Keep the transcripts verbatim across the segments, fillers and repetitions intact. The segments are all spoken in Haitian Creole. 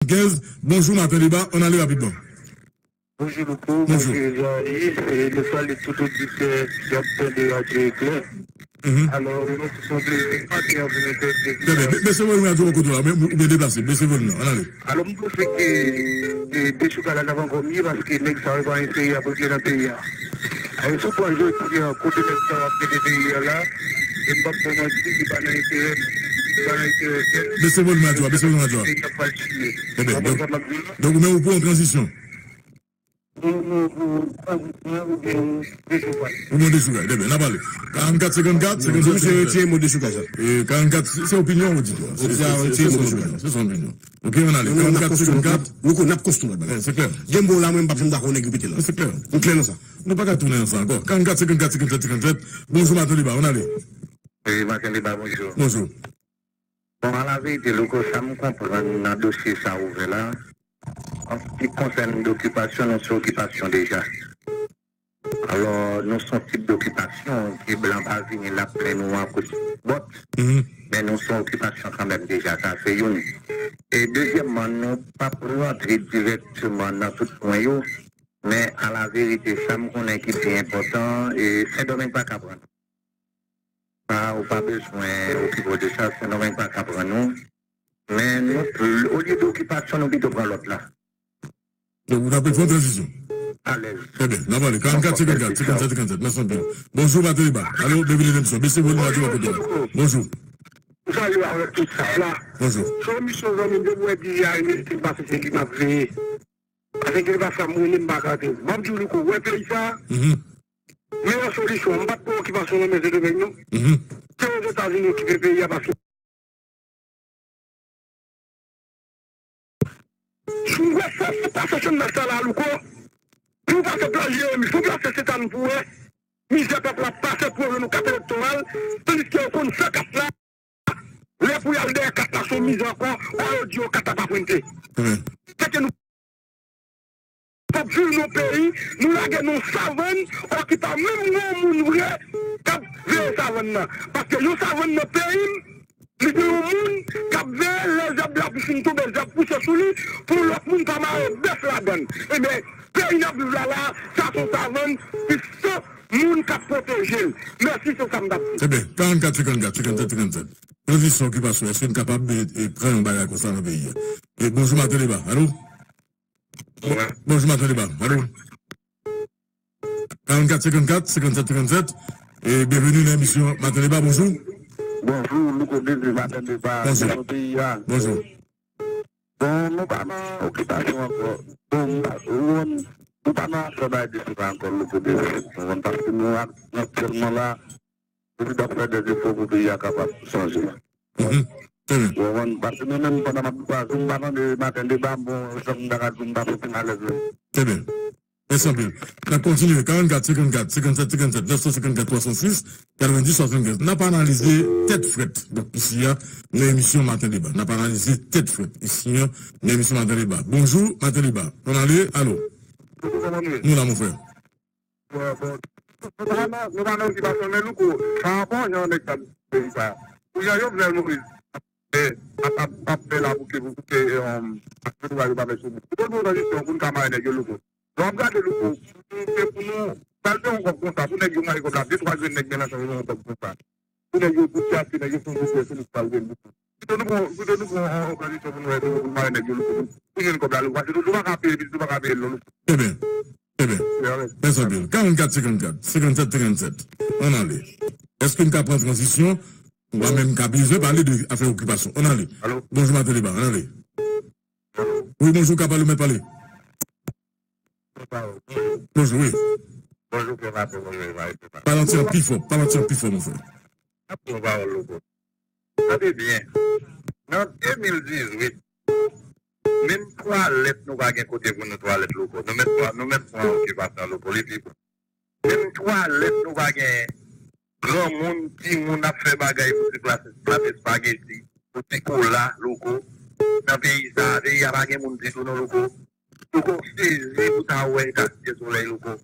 kenz. Bonjou, Maten Deba, ann ale rapidman. Bonjou Louko, bonjou Jean-Yves, e nou salye tout oditè k ap tande Radyo Eklè. Alò, nou se yon plezi maten an pou nou entèvyouwe. Bese volim radyo bò kote w la, oubyen deplase, bese volim nan, ann ale. Alò, m panse ke e, Dechoukay la n ap ankò miye paske nèg sa yo pa gen serye ap regle nan peyi a. Alò, si w pran jodi a, kote nèg sa yo ap mennen peyi a la, e m p ap ba w manti, li pa nan enterè m, li pa nan enterè pèp. Bese volim radyo a, bese volim radyo a. Peyi a pral chire. Enben, donk, donk ou menm ou pou yon tranzisyon. Pou, pou, pou tranzisyon oubyen dechoukay. Ou bon dechoukay, enben, n ap pale. Karannkat senkannkat, senkannkat, senkannkat. Misye retire mo dechoukay sa. E, karannkat, se, se opinyon ou di. Se, se, se, se son opinyon. Se son opinyon. Ok, ann ale. Karannkat senkannkat. Louko, n ap konstwi lòt bagay. Se klè. Gen mo la, mwen, m p ap janm dakò nèg repete la. Se klè. Nou klè nan sa. Nou pa ka tounen nan sa ankò. Karannkat senkannkat, senkannkat, senkannkat. Bonjou, Maten Deba, ann ale. Wi, Maten Deba, bonjou. Bonjou. Bon, alaverite, Louko, sa m konprann nan dosye sa ouvè la, an se ki konsène dokipasyon, nou se okipasyon deja. Alò, nou se yon tip dokipasyon ke blan pa vini, l ap plenn nou akout bòt, men nou se yon okipasyon kanmenm deja, sa se youn. E dezyèmman, nou p ap rantre dirèkteman nan tout pwen yo, men alaverite, sa m konnen ki pi enpòtan, e Sendomeng pa ka pran nou. Pa, ou pa bezwen okipe w de sa, Sendomeng pa ka pran nou. Men nou, olye de okipasyon, nou pito pran lòt la. Donk, ou ta prefere yon tranzisyon? Alèz. Trè byen, n ap ale. Karannkat senkannkat, senkannkat senkannkat. Mèsi anpil. Bonjou, Maten Deba. Alo, byenveni nan emisyon. Bese volim radyo a kote w la. Bonjou. M salye w avèk tout staf la. Bonjou. Se yon misyon zanmi m, depi w wè di a, e mete m pase se li m ap veye. Paske gen pa sa m rele m pa ka te. M ap di w, Louko, w wè peyi sa a, meyè solisyon an, m pa t pran okipasyon nan men Sendomeng non. Se Ozetazini okipe peyi a paske si w wè sa, sa pase Sannach sa la, Louko, pou w pase plan Jeremi, si w plase Sentani pou w wè mizè pèp la ap pase pou yo jwenn yon kat elektoral, tandiske yo konn san kat la, lè pou y al dèyè kat la se yon mizè ankò, ou yo di yo kat la pa prente. Tèt nou p ap viv nan yon peyi, nou lage nan yon savann, ò ki pa menm gen yon moun vre k ap veye savann nan. Paske yon savann nan peyi m, li gen yon moun k ap veye lè zèb la ap fin tonbe, zèb pouse sou li, pou lòt moun pa mare bèf ladan l. Ebyen, peyi n ap viv la la, sa se yon savann, pi san moun k ap pwoteje l. Mèsi, se sa m t ap di. Ebyen, karannkat senkannkat, senkannkat senkannkat. Tranzisyon, okipasyon, èske n kapab, e, e, pran yon bagay konsa nan peyi a? E, bonjou, Maten Deba. Alo? Bonjou, Maten Deba. Alo? Karannkat senkannkat, senkannkat senkannkat. E, byenveni nan emisyon Maten Deba, bonjou. Bonjou, Louko Désir, Maten Deba. Bonjou. Bonjou, peyi a. Bonjou. Bon, nou pa nan okipasyon ankò. Bon, m pa, ou konn, nou pa nan afè bay de se pa ankò, Louko Désir. Ou konn, paske nou ak, aktyèlman la, nou dwe fè de efò pou peyi a kapab chanje. Mhm. Trè byen. Ou konprann? Paske mwen menm, pandan m ap di w sa, si m pa tande Maten Deba, bon, sa m ta ka di w, m pa santi m alèz menm. Trè byen. Mèsi anpil. N ap kontinye. Karannkat senkannkat, senkannsèt senkannsèt, nèf san senkann twa san sis, katrevendis swasannkenz. N ap analize tèt frèt. Donk, isi a, nan emisyon Maten Deba. N ap analize tèt frèt. Isi a, nan emisyon Maten Deba. Bonjou, Maten Deba. Ann ale, alo. Bonjou, kòman nou ye? Nou la, mon frè. Bon, bon. Nou pa nan, nou pa nan okipasyon, men Louko, pa rapò jan nèg sa ap fè sa. Pou jan Jovenel Moïse ap, ap, ap, ap fè la pou ke, pou ke, um, ap fè twoublay yo pa fè sou moun. Pou nou pran tranzisyon, pou nou ka mare nèg yo, Louko. Lè w ap gade, Louko, pou nou, se pou nou, sa l fè yon kòb konsa, pou nèg yo mare kòb la, de twa grenn nèg Melanchon yo fè yon kòb konsa. Pou nèg yo, pou tchase, nèg yo fè yon kòb, se nou ki pral gen l, Louko. Pito nou pran, pito nou pran yon tranzisyon pou nou wè, pou nou mare nèg yo, Louko. Pou nou jwenn kòb la, Louko. Paske nou pa ka peye, pitit nou pa ka peye l, non, Louko. Trè byen. Trè byen. Mèsi anpil. Karannkat senkannkat, senkannsèt senkannsèt. Ann ale. Èske n ka pran tranzisyon? Ou pa menm ka bezwen pale de afè okipasyon. Ann ale. Alo? Bonjou, Maten Deba. Ann ale. Alo? Wi, bonjou, ka pale, ou mèt pale. Bonjou, wi. Bonjou, Pè Maten, bonjou, Maten Deba. Pale anti an pi fò, pale anti an pi fò, mon frè. Ap pran pawòl, Louko. Tande byen. Nan de mil dizuit, menm twalèt nou pa gen kote pou nou twalèt, Louko. Nou mèt pran, nou mèt pran okipasyon, Louko. Li pi bon. Menm twalèt nou pa gen. Granmoun, timoun ap fè bagay pou ti plat, plat espageti, pou ti kola, Louko. Nan peyi sa, peyi a pa gen moun ditou non, Louko. Louko, sezi pou ta wè eta site solèy, Louko.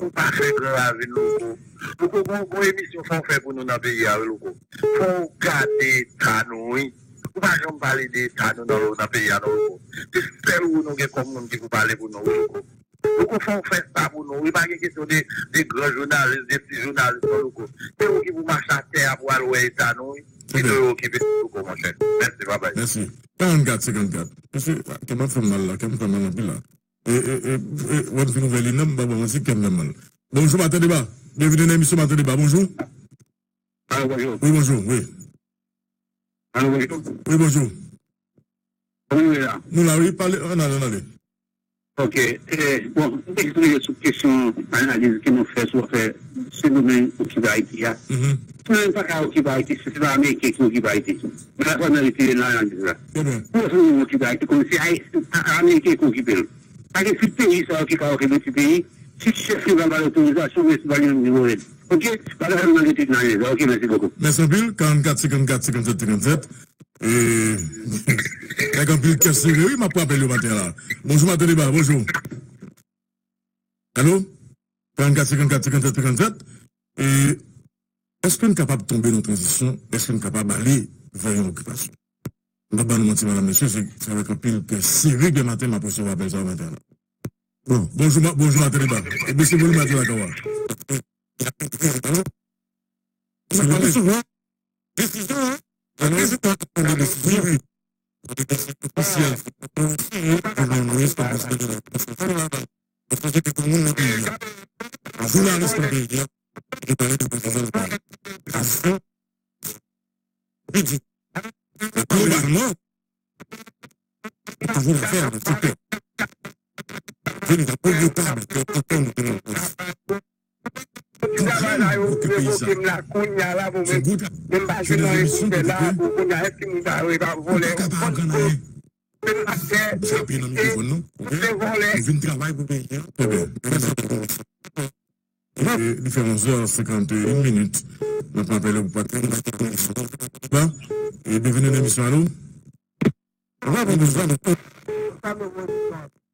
Ou pa fè gran ravin, Louko. Louko, gon, gon emisyon fò w fè pou nou nan peyi a, wi, Louko. Fò w gade eta nou, wi. Ou pa janm pale de eta nou nan, nan peyi a, non, Louko. Se sèl ou nou gen kòm moun ki pou pale pou nou, wi, Louko. Louko, fò w fè sa pou nou, wi. Pa gen kesyon de, de gran jounalis, de ti jounalis, non, Louko. Se ou ki pou mache atè a pou al wè eta nou, wi. Kite yo okipe, Louko, monchè. Mèsi, babay. Mèsi. Karannkat senkannkat. Mesye, kè m ap fè m mal la, kè m fè mal anpil la. E, e, e, e, wè m fin ouvè li nan, m pa ba manti, kè m fè m mal. Bonjou, Maten Deba. Byenvini nan emisyon Maten Deba. Bonjou. Alo, bonjou. Wi, bonjou, wi. Alo, bonjou. Wi, bonjou. Kòman nou ye la? Nou la, wi, pale, ann ale, ann ale. Ok, e, bon, m te eksplike sou kesyon analiz ke nou fè sou afè Sendomeng okipe Ayiti a. Mhm. Sendomeng pa ka okipe Ayiti, se, se pa Ameriken ki okipe Ayiti. Mwen dakò nan retire nan analiz la. Trè byen. Pou Sendomeng okipe Ayiti, kòmsi Ay-, a-, Ameriken ki okipe l. Pa gen ti peyi sa yo ki ka okipe ti peyi, si chèf li pa ba l otorizasyon, men se pa li menm ki voye l. Ok? Bagay sa nou nan retire nan analiz la. Ok, mèsi bokou. Mèsi anpil. Karannkat senkannkat senkannsèt senkannsèt. E, nèg anpil kè sere, wi, m ap rapèl yo maten an la. Bonjou, Maten Deba, bonjou. Alo? Karannkat senkannkat senkannsèt senkannsèt. E, èske n kapab tonbe nan tranzisyon? Èske n kapab ale vè yon okipasyon? M p ap ba nou manti, medam, mesye, se, se avèk anpil kè sere byen maten m ap resevwa apèl sa yo maten an la. Bon, bonjou, ma-, bonjou, Maten Deba. E, bese volim radyo la, kawa. Sa pale souvan. Desizyon, wi. Lè prezidan ap pran desizyon, wi. Nan de desizyon kwisyal, fòk nou konsidere Jovenel Moïse kòm prezidan de la Repiblik. Fòk nou konsidere l. Paske se te yon moun nan peyi a. Yon jounalis nan peyi a. Li te pale de prezidan de la Repiblik. Li di, globalman, li toujou nan fè avèk sektè. Vin nan premye tab ke antann nou te nan pòs. Ti travay la yo revoke m la kounye a la pou mwen. Men m pa jwenn anyen pou m fè la pou kounye a. Èske moun sa yo e pa vòlè? Ou konn tou. Men m pa fè. Misye apiye nan mikrofòn nou. Ok? Se vòlè. Nou vin travay pou peyi a. Trè byen. Li fè onzè senkannteyen minit. N ap rapele pou pati. Ba, e byenveni nan emisyon, alo.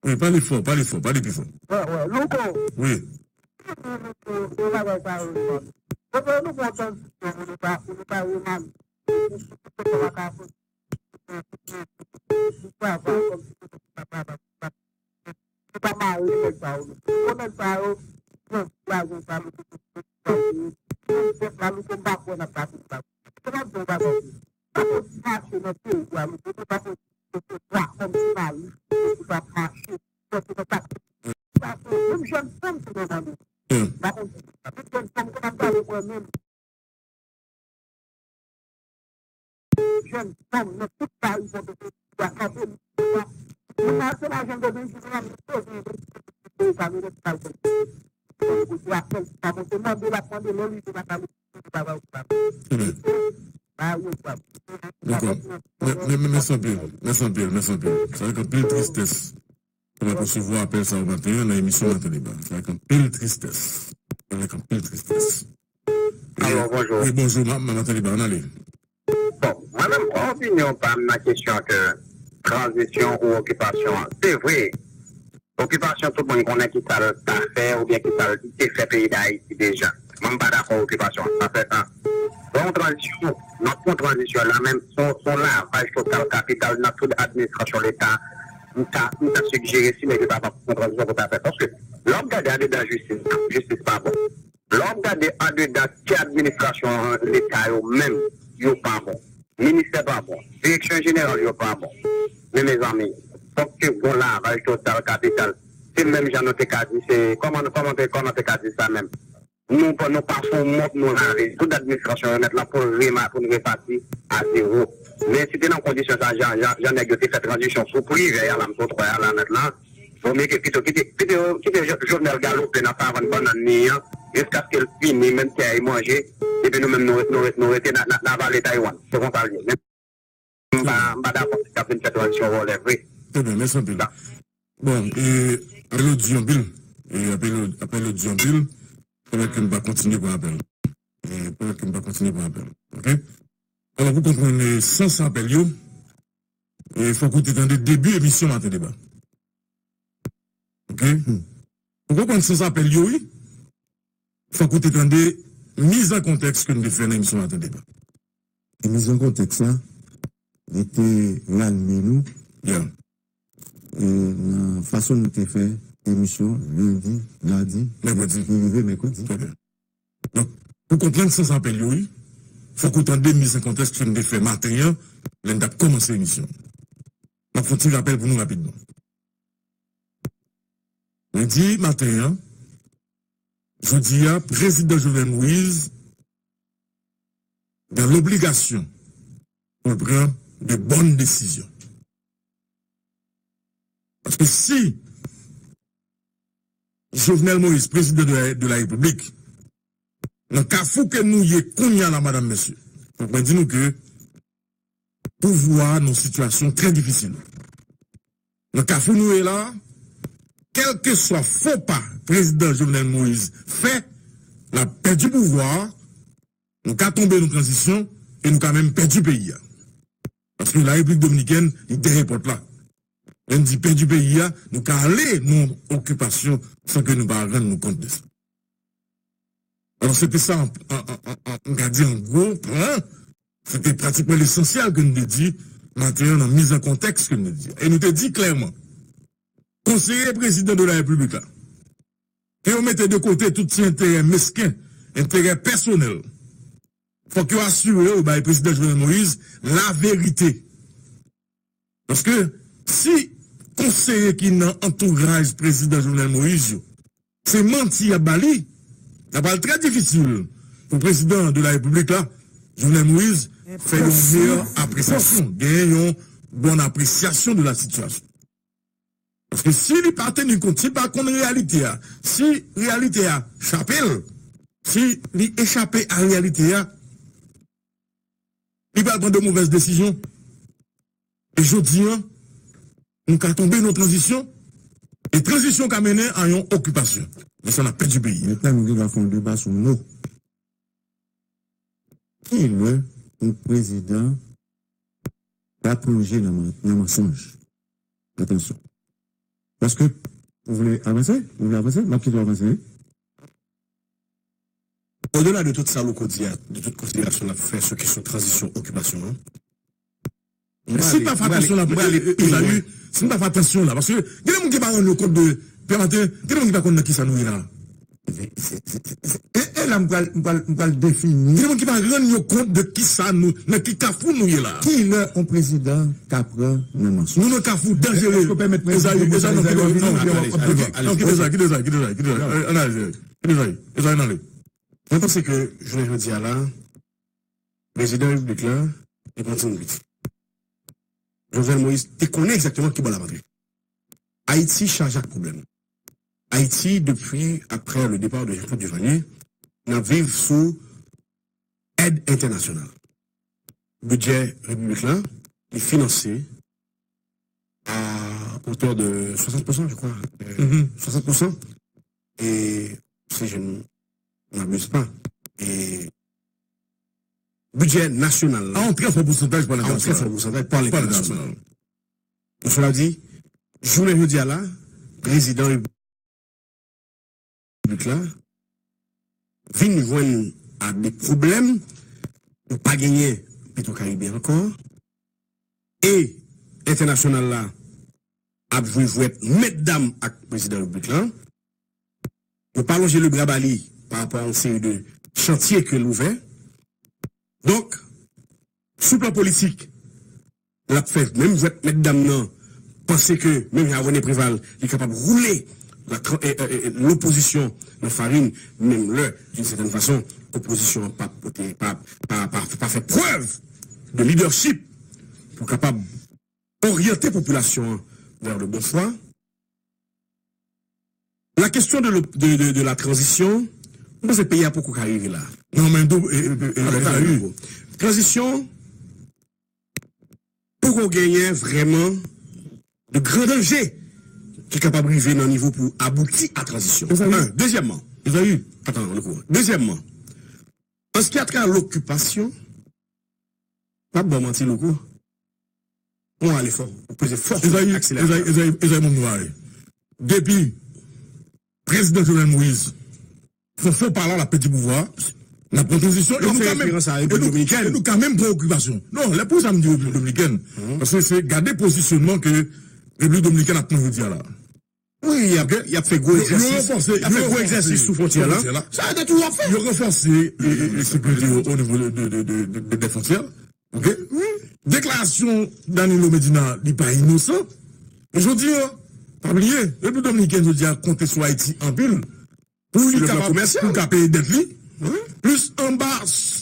Wi, pale fò, pale fò, pale pi fò. Wi. Pa fè ti mache nan peyi a, nou te pa fè ti mache, nou te pa mache, nou te pa mache. Sa se menm jèn fanm ki nan mande. Pa konn si se menm jèn fanm ke n ap gade mwen menm. Jèn fanm nan tout Paris, kote ke y a kanpe, moun nan se lajan de benjou nan men poze yon benjou. Sa nou ret pral fè. Kote apèl sa monte, mande l ap mande lè li te pa pale. Dakò. Mèsi anpil. Mèsi anpil. Mèsi anpil. Se avèk anpil tristès ke m ap resevwa apèl sa yo maten an nan emisyon Maten Deba. Se avèk anpil tristès. Se avèk anpil tristès. Alo, bonjou. Wi, bonjou, ma-, ma-, Maten Deba, ann ale. Bon, mwen menm, an opinyon pa m nan kesyon ke tranzisyon ou okipasyon an. Se vre, okipasyon, tout moun konnen ki sa l ta fè oubyen ki sa l te fè peyi Dayiti deja. Mwen, m pa dakò okipasyon an. Sa fè tan. Bon, yon tranzisyon, n ap fè yon tranzisyon la, menm se yon, se yon lavaj total kapital nan tout administrasyon Leta. M ta, m ta sijere si nèg yo ta fè yon tranzisyon pou ta fè. Paske lè w ap gade andedan jistis la, jistis pa bon. Lè w ap gade andedan ti administrasyon Leta yo menm, yo pa bon. Ministè pa bon. Direksyon jeneral yo pa bon. Men mezanmi, fòk ke gon lavaj total kapital. Se menm jan nou te ka di, se, kòman, kòman te, kòman te ka di sa menm? Nou pa, nou pa fè yon mòp, nou lave tout administrasyon yo nèt la pou l rema-, pou n repati a zewo. Men si te nan kondisyon sa, jan, jan, jan nèg yo te fè tranzisyon sou Privè a la, m sou twè a la nèt la, vomye ke pito kite, pito kite Jo-, Jovenel galope nan savann bannann li an, jiskaske l fini, menm tè a y manje, epi nou menm nou, nou, nou rete nan, nan, nan vale Taiwan. Se konsa l ye. Men m pa, m pa dakò si y ap vin fè tranzisyon vòlè vre. Trè byen, mèsi anpil. Bon, e, apèl yo di anpil. E, apèl yo, apèl yo di anpil. Fòk ke m pa kontinye pran apèl. E, fòk ke m pa kontinye pran apèl. Ok? Alò, pou konprann, e, sans apèl yo, e, fòk ou te tande debi emisyon Maten Deba. Ok? Hmm. Pou konprann sans apèl yo, wi, fòk ou te tande miz an kontèks ke n te fè nan emisyon Maten Deba. E miz an kontèks la, li te rale nou. Yeah. E nan fason nou te fè emisyon, lendi, madi, mèkredi, li rive mèkredi. Trè byen. Donk, pou konprann sans apèl yo, wi, fòk ou tande miz an kontèks ke n te fè maten an, lè n t ap kòmanse emisyon. M ap fè yon ti rapèl pou nou rapidman. Lendi maten an, jodi a, prezidan Jovenel Moïse dans l'obligation pou l pran de bonnes décisions. Paske si Jovenel Moïse, prezidan de la, de la Repiblik, nan kafou ke nou ye kounye a la, madam, mesye, fòk mwen di nou ke pouvwa a nan sitiyasyon trè difisil. Nan kafou nou ye la, kèlkeswa fo pa prezidan Jovenel Moïse fè, l ap pèdi pouvwa a, nou ka tonbe nan tranzisyon e nou ka menm pèdi peyi a. Paske la Repiblik Dominikèn, li dèyè pòt la. Lè n di pèdi peyi a, nou ka ale nan okipasyon san ke nou pa rann nou kont de sa. Alò, se te sa, an, an, an, an, an, m ka di an gwo plan, se te pratikman lesansyèl ke nou te di maten an nan miz an kontèks ke nou te di. E nou te di klèman, konseye prezidan de la Repiblik la, ke yo mete de kote tout ti enterè mesken, enterè pèsonèl. Fòk yo asire yo bay prezidan Jovenel Moïse laverite. Paske si konseye ki nan antouraj prezidan Jovenel Moïse yo, se manti y ap ba li, sa pral trè difisil pou prezidan de la Repiblik la, Jovenel Moïse, fè yon meyè apresyasyon, genyen yon bòn apresyasyon de la sitiyasyon. Paske si li pa teni kont, si li pa konn reyalite a, si reyalite a chape l, si li echape a reyalite a, li pral pran de movèz desizyon. E jodi an, nou ka tonbe nan tranzisyon, e tranzisyon ka mennen a yon okipasyon. E sa n ap pèdi peyi a. Yo tande nou gen dwa fè yon deba sou mo. Ki lè yon prezidan ka plonje nan man-, nan mansonj? Atansyon. Paske, ou vle avanse? Ou vle avanse? M ap kite w avanse, wi. Odela de tout sa Louko di a, de tout konsiderasyon l ap fè sou kesyon tranzisyon, okipasyon an, si n pa fè atansyon la, Ezayi, si n pa fè atansyon la, paske gen de moun ki pa rann yo kont de, Pè Maten, gen de moun ki pa konn nan kisa nou ye la. E, e la, m pral, m pral, m pral defini. Gen de moun ki pa rann yo kont de kisa nou, nan ki kafou nou ye la. Ki lè yon prezidan ka pran nan mansonj? Nou nan kafou danjere. Ezayi, Ezayi, non, kite, non, non, kite Ezayi, kite Ezayi, kite Ezayi, kite Ezayi, kite Ezayi, nan ale. Mwen panse ke jounen jodi a la, prezidan repiblik la, li pran ti moun piti. Jovenel Moïse te konnen egzakteman ki bò l ap antre. Ayiti chaje ak pwoblèm. Ayiti, depi aprè le départ de Jean-Claude Duvalier, n ap viv sou èd entènasyonal. Bidjè repiblik la, li finanse à hauteur de soixante pour cent, je crois. Euh, soixante pour cent. Et si je ne m'abuse pas. Et budget national. À un très fort pourcentage par l'international. À un très fort pourcentage par l'international. Donc, cela dit, jounen jodi a la, prezidan repiblik la vin jwenn ak de pwoblèm, nou pa genyen Petro Caribe ankò, e entènasyonal la ap jwe jwèt mèt dam ak prezidan repiblik la. Yo pa lonje lebra ba li pa rapò a yon seri de chantye ke l ouvè. Donk, sou plan politik, l ap fè menm jwèt mèt dam nan, panse ke menm jan René Préval, li kapab woule la tra-, e, e, e, lopozisyon nan farin, menm lè, d'une certaine façon, opozisyon an pa pote, pa, pa, pa, pa fè prèv de leadership pou kapab oryante popilasyon an vers le bon choix. La question de, le- de, de, de la transition, m panse peyi a poko ka rive la. Non, men dou, e, e, e, e, Ezayi. Transition poko genyen vrèman de gran danje ki kapab rive nan nivo pou abouti a transition. Ezayi. Un, dezyèmman. Ezayi. Atan, Louko. Dezyèmman, an ce qui a trait à l'occupation, m ap ba w manti, Louko. Ou ale fò, ou peze fò sou akselera. Ezayi, Ezayi, Ezayi, Ezayi, mwen mare. Depi prezidan Jovenel Moïse fè fo pa la, l ap pèdi pouvwa, N ap pran tranzisyon e nou ka menm e nou ka menm pran okipasyon. Non, lè pou sa m di Repiblik Dominikèn, paske se gade pozisyonman ke Repiblik Dominikèn ap pran jodi a la. Wi, y ap, y ap fè gwo egzèsis. Y ap fè gwo egzèsis sou fwontyè la. Sa dèt ou ap fè. Yo ranfòse sekirite yo o nivo de fwontyè. Oke? Deklarasyon Danilo Medina, li pa inosan. E jodi a, pa bliye, Repiblik Dominikèn jodi a konte sou Ayiti anpil pou li kapab pou ka peye dèt li. Plis anba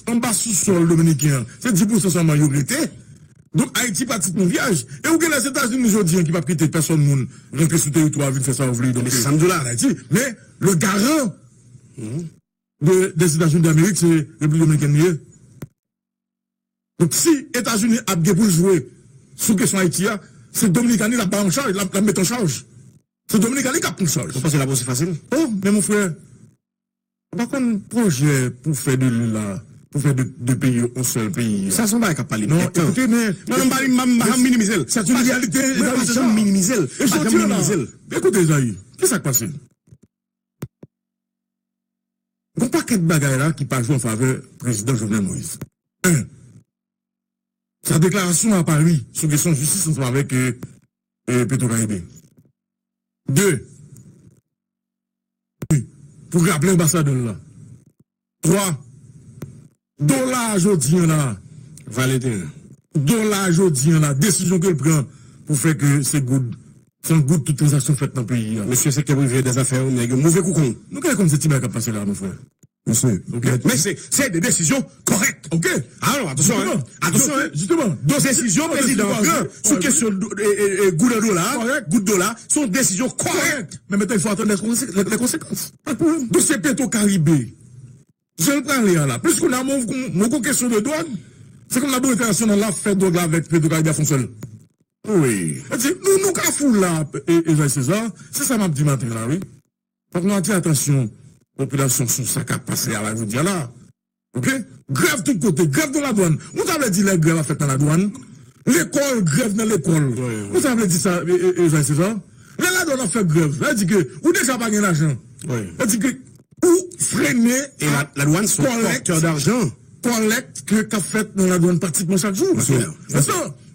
anba sousòl dominiken an, se dis pousan sèlman yo rete. Donk Ayiti pratikman vyaj. E ou gen Lèzetazini jodi an ki p ap kite pèsonn moun rantre sou teritwa vin fè sa yo vle. Donk se sa m di w la. Ayiti. Men le garan de Lèzetazini Damerik se Repiblik Dominikèn li ye. Donk si Etazini ap gen pou l jwe sou kesyon Ayiti a, se Dominikani l ap bay an chaj, l ap mete an chaj. Se Dominikani k ap pran chaj. Ou panse l ap osi fasil? Oh, men mon frè, ou pa konn pwojè pou fè de lil la, pou fè de, de peyi yo yon sèl peyi a. Sa se yon bagay k ap pale. Non, ekoute, men non, non, m pa janm minimize l. Se yon reyalite. Mwen pa janm minimize l. E jodi a la, ekoute, Ezayi, ki sa k pase? Gon pakèt bagay la ki pa jwe an favè prezidan Jovenel Moïse. En, sa deklarasyon a Pari sou kesyon jistis ansanm avèk e, e, Petro Caribe. De, pou raple anbasadè l la. Twa, dola a jodi an la. Vale teren. Dola a jodi an la, desizyon ke l pran pou fè ke se goud, se an goud tout tranzaksyon fèt nan peyi a. Mesye sektè prive dèzafè yo, nèg yo move kou kong. Nou genlè konn se ti bagay k ap pase la, mon frè. Mesye, men se, se de desizyon kòrèk. Oke. Alò, atansyon, en. Atansyon, en. Jisteman, desizyon prezidan an pran sou kesyon goud an dola, goud dola, se yon desizyon kòrèk. Men mentnan, il faut attendre les conséquences. Dosye Petro Caribe. Jan l prale a la. Plis kounye a, mwen, mwen gon kesyon de dwòg. Se kòm Labank Entènasyonal la fè dwòg la avèk Petro Caribe a fon sèl. Wi. Sa di, nou, nou Kafou la, e, e Jean César, se sa m ap di maten la, wi. Fòk nou atire atansyon popilasyon sou sa k ap pase a la, jodi a la. Oke? Grèv tout kote, grèv nan ladwàn. Ou ta vle di lè grèv ap fèt nan ladwàn, lekòl, grèv nan lekòl. Ou ta vle di sa, e, e, e Jean César? Lè ladwàn ap fè grèv, sa vle di ke ou deja pa gen lajan. Sa vle di ke ou frennen kòlèk, kòlèk ke k ap fèt nan ladwàn pratikman chak jou.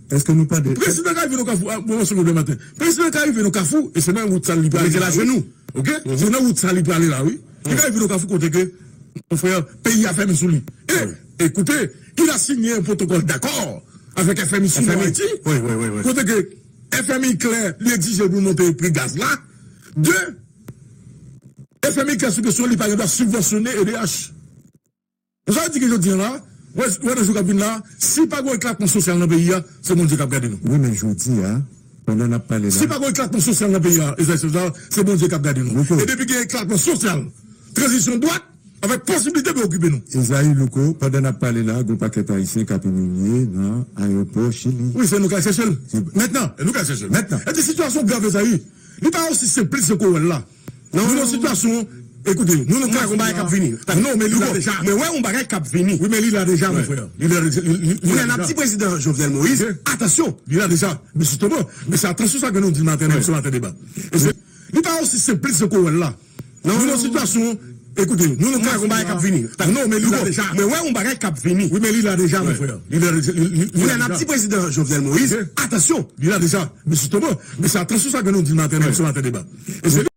Mentnan, prezidan ka rive nan Kafou, a, bon, se pwoblèm maten. Prezidan ka rive nan Kafou, e se nan wout sa li prale la, wi. Oke? Se nan wout sa li prale la, wi. Li ka rive nan Kafou kote ke, mon frè, peyi a fèmen sou li. E, ekoute, il a signé un protocole d'accord avec F M I sou Ayiti. Kote ke F M I klè, li egzije pou l monte pri gaz la. De, F M I klè sou kesyon li pa gen dwa sibvansyone E D H. Sa vle di ke jodi a la, wè, wè nan jou k ap vin la, si pa gen eklatman sosyal nan peyi a, se Bondye k ap gade nou. Wi, men jodi a, pandan n ap pale la. Si pa gen eklatman sosyal nan peyi a, e sa, se Bondye k ap gade nou. E depi gen eklatman sosyal, tranzisyon dwat, avèk posiblite pou okipe nou. Ezayi Louko, pandan n ap pale la, gon pakèt Ayisyen k ap imilye nan ayewopò Chili. Wi, se nou k al chèche l. Mentnan. E nou k al chèche l. Mentnan. E di sitiyasyon grav, Ezayi. Li pa osi senplis ke w wè l la. Nou nan sitiyasyon, ekoute, nou nan yon bagay k ap vini. Non, men li la deja. Mwen wè yon bagay k ap vini. Wi, men li la deja, mon frè. Li la deja. Kounye a n ap di prezidan Jovenel Moïse, atansyon. Li la deja. Men jisteman, men se atansyon sa ke nou di maten, menm si maten deba. E se, li pa osi senplis ke w wè l la. Nou nan sitiyasyon, ekoute, nou nan yon bagay k ap vini. Non, men li la deja. Mwen wè yon bagay k ap vini. Wi, men li la deja, mon frè. Li la deja. Kounye a n ap di prezidan Jovenel Moïse, atansyon. Li la deja. Men jisteman, men se atansyon sa ke nou di maten, menm si maten deba. E se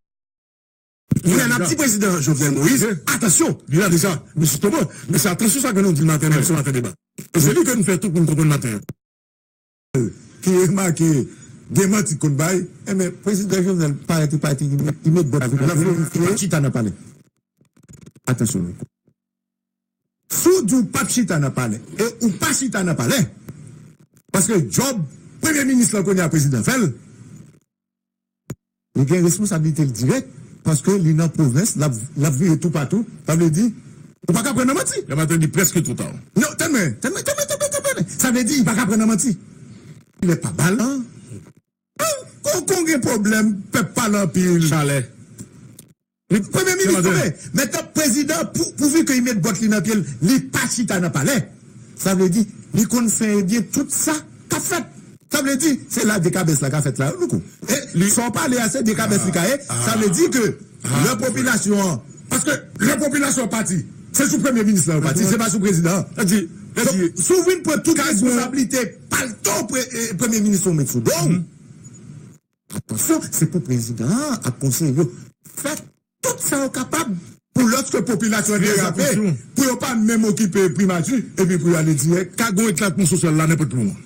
Kounye a n ap di prezidan Jovenel Moïse, atansyon. Li la deja. Men jisteman, men se atansyon sa ke nou di maten, menm si maten deba. E se li ke nou fè tout moun konprann maten an. Ki remake gen manti k konn bay, enben, prezidan Jovenel parèt li pa te met bòt li nan pye, li pa chita nan palè. Atansyon. Si w di w p ap chita nan palè, e ou pa chita nan palè, paske djòb premye minis lan kounye a prezidan fè l, li gen responsablite l dirèk, paske li nan pwovens, l ap, l ap vire toupatou. Sa vle di, ou pa ka pran nan manti. Lè maten li prèske twò ta. Non, tann mwen, tann mwen, tann mwen, tann mwen, tann mwen. Sa vle di, li pa ka pran nan manti. Lè pa bal. Kon, kon gen pwoblèm, pèp pale anpil. Chalè. Premye minis tonbe. Mentnan, prezidan, pou, pouvi ke li met bòt li nan pye l, li pa chita nan palè. Sa vle di, li konn fè e byen tout sa k ap fèt. Sa vle di, se la dekabès la ka fèt la, Louko. E sa w pale a, se dekabès li ka ye. Sa vle di ke lè popilasyon an, paske lè popilasyon an pati, Se sou premye minis la yo pati, se pa sou prezidan an. Sa di, sa di, si w vin pran tout responsablite palto pre- eh, premye minis ou met sou do w, atansyon, se pou prezidan an ak konseye yo fè tout sa yo kapab pou lòske popilasyon an derape, pou yo pa menm okipe primati, epi pou yo ale dirèk. Ka gon eklatman sosyal la nenpòt moman.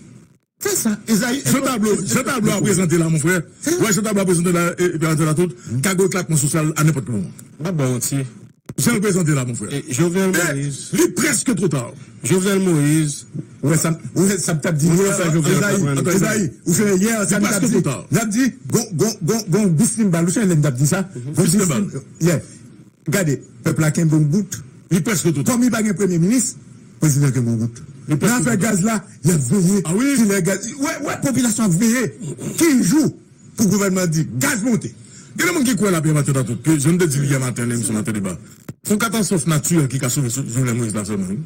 Se sa, Ezayi. Jan tablo, jan tablo a prezante la, mon frè. Wè, jan tablo a prezante la, e, e prezante la tout. Ka gon eklatman sosyal a nenpòt moman. Mwen ba w manti. Jan l prezante la, mon frè. E Jovenel Moïse. Li prèske twò ta. Jovenel Moïse. Ou wè sa, ou wè sa m t ap di yè, Ezayi, Ezayi, ou fè yè, sa m t ap di. Li prèske twò ta. N ap di, gon, gon, gon, gon gou simbal, ou se lè m t ap di sa? Gon gou simbal. Yeah. Gade, pèp la kenbe yon bout. Li prèske twò ta. Kòm li pa gen premye minis, prezidan kenbe yon bout. Nan afè gaz la, y ap veye. Kilè gaz, wè, wè, popilasyon ap veye. Ki jou pou gouvènman di gaz monte? Gen de moun ki kwè la, Pierre Mathieu Dantot, ke jan m te di l yè maten nan emisyon Maten Deba, se yon katastwòf natirèl ki ka sove sou Jovenel Moïse la sèlman, wi.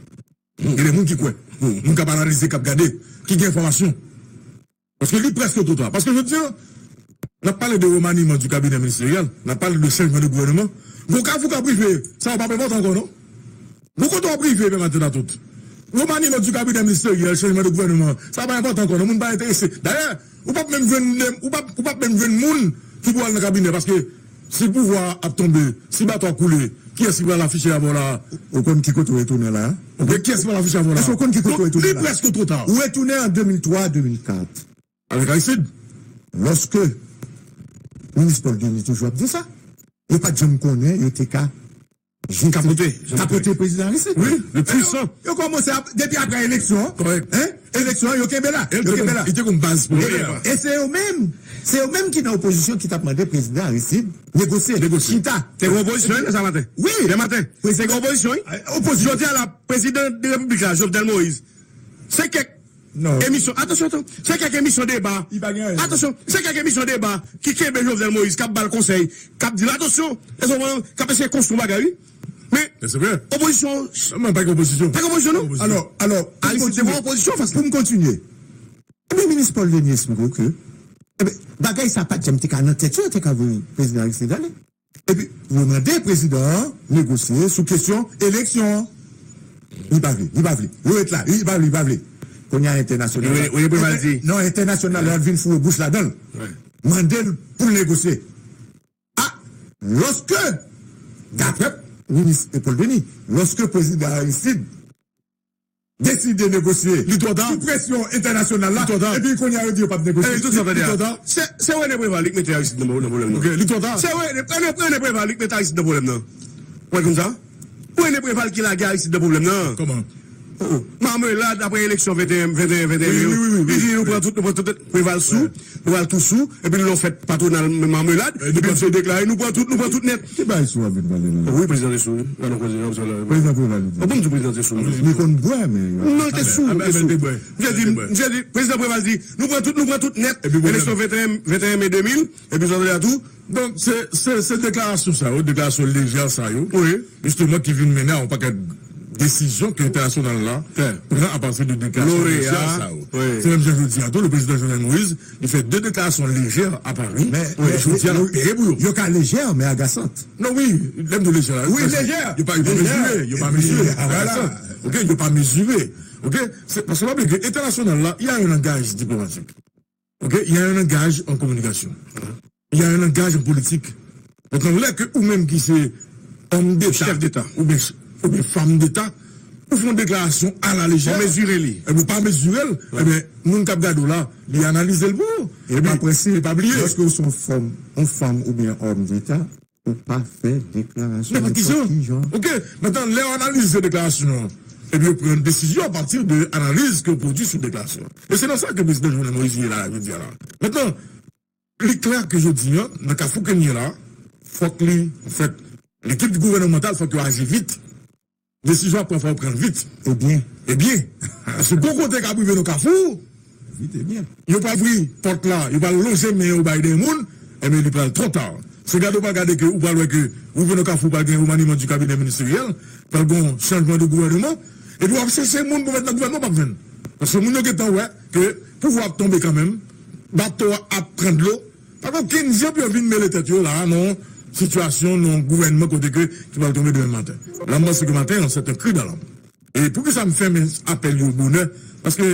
Gen de moun ki kwè. Moun k ap analize, k ap gade, ki gen enfòmasyon. Paske li prèske twò ta. Paske jodi a, n ap pale de remaniman du cabinet ministériel, n ap pale de chanjman de gouvènman. Gon kafou k ap rive, sa yo p ap enpòtan ankò, non? Gon kote w ap rive, Pierre Mathieu Dantot. Remaniman du cabinet ministériel, chanjman de gouvènman, sa pa enpòtan ankò, non? Moun pa enterese. Dayè, ou p ap menm jwenn, ou p ap, ou p ap menm jwenn moun ki pou al nan kabinè, paske si pouvwa a ap tonbe, si bato a koule, kiyès ki pral afiche avè w la? Ou konn ki kote w retounen la? Ou konn kiyès ki pral afiche avè w la? Èske w konn ki kote w retounen la? Li prèske twò ta. Ou retounen an de mil twa, de mil kat. Avèk Aristide. Lòske minis Paul Denis toujou ap di sa, yo pa t janm konnen yo te ka jete, kapote, kapote prezidan Aristide. Wi, le puissant. Yo, yo kòmanse ap, depi apre eleksyon an. Kòrèk. Hein? Eleksyon an, yo kenbe la. Yo kenbe la. Li te kon baz pou li. E se yo menm, se yo menm ki nan opozisyon ki t ap mande prezidan Aristide negosye. Negosye. Chita. Te gen opozisyon, wi, sa maten. Wi. Yè maten. Te gen opozisyon, wi. Opozisyon. Jodi a la, prezidan de repiblik la, Jovenel Moïse, se kèk emisyon, atansyon, atansyon, se kèk emisyon deba. Atansyon, se kèk emisyon deba ki kenbe Jovenel Moïse, k ap ba l konsèy, k ap di l, atansyon, k ap eseye konstwi yon bagay, wi. Men, opozisyon, pa gen opozisyon. Pa gen opozisyon, non? Alò, alò, pou m kontinye, pou m kontinye. Ebyen, minis Paul Denis esplike w ke, ebyen, bagay sa pa t janm te ka nan tèt yo, yo te ka voye prezidan Aristide ale. Epi, yo mande prezidan an negosye sou kesyon eleksyon an. Li pa vle, li pa vle. Yo ret la, li pa vle, li pa vle. Kounye a entènasyonal la. Wi, wi, Preval di. Non, entènasyonal la vin foure bouch ladan l. Mande l pou l negosye. A, lòske, daprè minis Paul Denis, lòske prezidan Aristide deside negosye sou presyon entènasyonal la, epi kounye a yo di yo p ap negosye. Li twò ta. Se, se René Préval li k mete Aristide nan pwoblèm nan. Ok, li twò ta. Se René, René, René Préval li k mete Aristide nan pwoblèm nan. Ou wè konsa? René Préval ki lage Aristide nan pwoblèm nan. Kòman? Oh, oh. Mamelad apre eleksyon venteyen, venteyen, venteyen yo. Wi, wi, wi, wi. Li di nou pran tout, nou pran tout, Préval sou. Nou al tou sou, epi l lè w fèt patwonal Mamelad, epi misye deklare, nou pran tout, nou pran tout nèt. Ki bagay sou w ap vin pale la? Wi, prezidan te sou, wi. Nan nou koze, nan nou koze. Prezidan Préval li di. Bon, pou m di prezidan te sou. Li konn bwè, men. Non, l te sou, l te sou. Misye di, misye di, prezidan Préval di, nou pran tout, nou pran tout nèt. Eleksyon venteyen, venteyen me de mil, epi sa vle di a tou. Donk, se, se, se deklarasyon sa yo, deklarasyon lejè sa yo. Wi. Jisteman, ki vin mennen a yon pakèt desizyon ke entènasyonal la pran apati de deklarasyon lejè sa yo. Se menm jan jodi a tou, le prezidan Jovenel Moïse, li fè de deklarasyon lejè a Pari, men jodi a l ap peye pou yo. Yo ka lejè, men agasant. Non, wi, lè m di lejè la, wi, lejè. Yo pa, yo pa mezire, yo pa mezire. Agasant. Ok, yo pa mezire. Ok, se, paske pa bliye ke entènasyonal la, il y a un langage diplomatique. Ok, il y a un langage en communication. Il y a un langage en politique. Mentnan, lè ke ou menm ki se òm deta, chèf deta, oubyen, oubyen fanm deta, ou fè yon deklarasyon a la lejè, ou mezire li, epi ou pa mezire l, ebyen, moun k ap gade w la, li analize l pou ou. E pa prensip, e pa bliye, lòske ou se yon fanm, yon fanm oubyen òm deta, ou pa fè deklarasyon nenpòt ki jan. Ok, mentnan, lè yo analize deklarasyon an, epi yo pran yon desizyon apati de analiz ke yo pwodui sou deklarasyon an. E se nan sa ke prezidan Jovenel Moïse ye la, jodi a la. Mentnan, li klè ke jodi a, nan kafou ke n ye la, fòk li, anfèt, lekip gouvènmantal, fòk yo aji vit. Desizyon ap pran, fò yo pran l vit. E byen. E byen. Paske gon kote k ap rive nan kafou, vit e byen. Yo pral ouvri pòt la, yo pral lonje men yo bay de moun, ebyen, li pral twò ta. Se gade w pral gade ke ou pral wè ke ou rive nan kafou, pral gen remaniman di kabinè ministeryèl, pral gen yon chanjman de gouvènman, epi w ap chèche moun pou met nan gouvènman, w p ap jwenn. Paske moun yo gentan wè ke pouvwa ap tonbe kanmenm, bato a ap pran dlo, pa gen okenn jan pou yo vin mele tèt yo la, non. sitiyasyon nan yon gouvènman kote ke ki pral tonbe demen maten. La m panse ke maten an se te kri dalam. E poukisa m fèmen apèl yo bonè? Paske,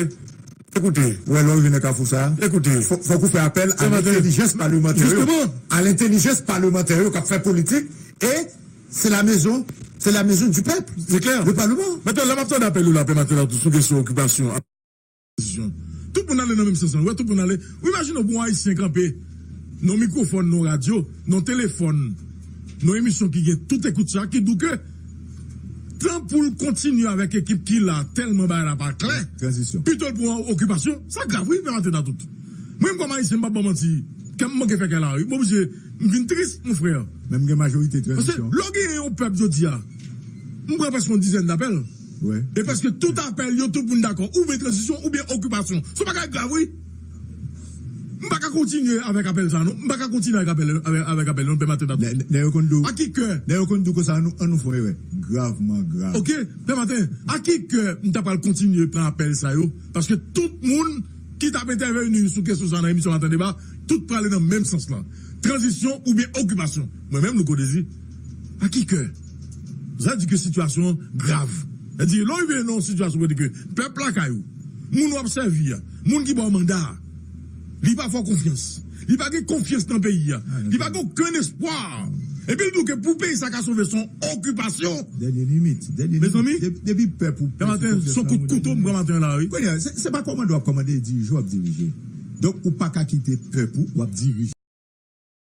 ekoute, ou wè lè w rive nan kafou sa a, ekoute, fò- fòk ou fè apèl a lentelijans palmantè yo. A lentelijans palmantè yo k ap fè politik. E se la mezon, se la mezon di pèp. Se klè. Le palman. Mentnan, lè m ap tande apèl yo la, pè maten la, sou kesyon okipasyon, tranzisyon. Tout moun ale nan menm sans lan. Ou wè, tout moun ale. Ou imajine w pou yon Ayisyen kanpe nan mikwofòn, nan radyo, nan telefòn, nan emisyon ki gen tout ekout sa, ki di w ke tan pou l kontinye avèk ekip ki la, tèlman bagay la pa klè. Tranzisyon. Pito l pran okipasyon, sa grav wi, pè maten nan tout. Mwen menm kòm Ayisyen, m p ap ba w manti, kè m manke fè kè la wi. M oblije, m vin tris, mon frè. Menm gen majorite tranzisyon. Paske lè w genyen yon pèp jodi a, m pran prèske yon dizèn dapèl. E prèske tout apèl yo, tout moun dakò. Oubyen tranzisyon, oubyen okipasyon. Se yon bagay grav wi. M pa ka kontinye avèk apèl sa non. M pa ka kontinye avèk apèl, avèk, avèk apèl non, pè maten nan tout. Nèg yo konn di w. A ki kè? Nèg yo konn di w konsa, ann nou, ann nou fè yon erè. Gravman grav. Oke, pè maten, a ki kè m ta pral kontinye pran apèl sa yo? Paske tout moun ki t ap entèveni sou kesyon sa nan emisyon Maten Deba, tout prale nan menm sans lan. Tranzisyon oubyen okipasyon. Mwen menm, Louko Dezi, a ki kè? Sa di ke sitiyasyon an grav. Sa di, lè w rive nan yon sitiyasyon kote ke pèp lakay ou, moun w ap sèvi a, moun ki ba w manda a, li pa fè w konfyans. Li pa gen konfyans nan peyi a. Li pa gen okenn espwa. Epi l di w ke pou peyi sa ka sove, se yon okipasyon. Dènye limit. Dènye limit. Mezanmi, depi pèp ou pèdi konfyans nan moun, se yon kout kouto m pran maten an la wi. Kounye a, se, se pa kòmande w ap kòmande, e dirije w ap dirije. Donk, ou pa ka kite pèp ou, w ap dirije.